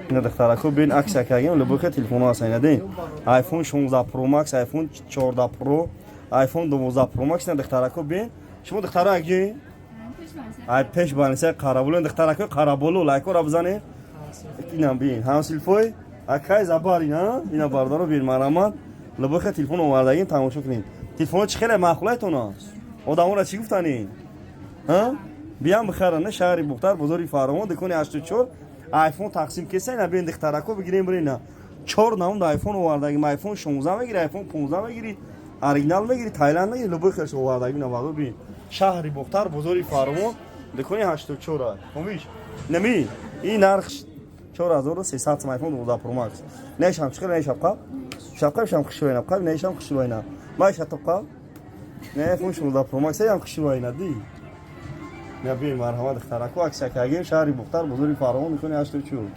Ина, духтарако, бин, акция кардем, любой хел телефонҳо ҳастан. Ина дин, iPhone 16 Pro Max, iPhone 14 Pro, iPhone 12 Pro Max. Ина, духтарако, бин. Шумо, духтаро, акҷи ай пеш больница Қараболу. Духтарако Қараболу, лайкора бизанед. Инам бин, ҳамсилфой акай забар. Ина, ина, бародаро, бин, марҳамат, любой хел телефон овардагим, тамошо кунед. Телефонҳо чӣ хеле маъқулайтон аст? Одамонро чӣ гуфтанӣ? Биям бихаранд. Шаҳри Бухтар, бозори Фаровон, дукони 84. Айфон тақсим кеса. Ина бин, духтарако, бигирем, бирина. Чор намуд айфон овардагим. Айфон 16 мегири, айфон 15 мегири, оригинал мегири, Таиланд мегири, любой хелш овардагим. Навадо, бин, шаҳри Бухтар, бозори Фаровон, дукони 84. Хомиш нами ин нарх 4300 сом, айфон 12 Pro Max. Нешам чӣ хел? Нешам қаб шапқабшам хушрӯйна, қаб нешам хушрӯйна, май шатоқаб не. Айфон 16 Pro Max ям хушрӯйна ди. Наби, марҳамат, духтарако, акция кардем. Шаҳри Бухтар, бозори Фаровон, дукони 84.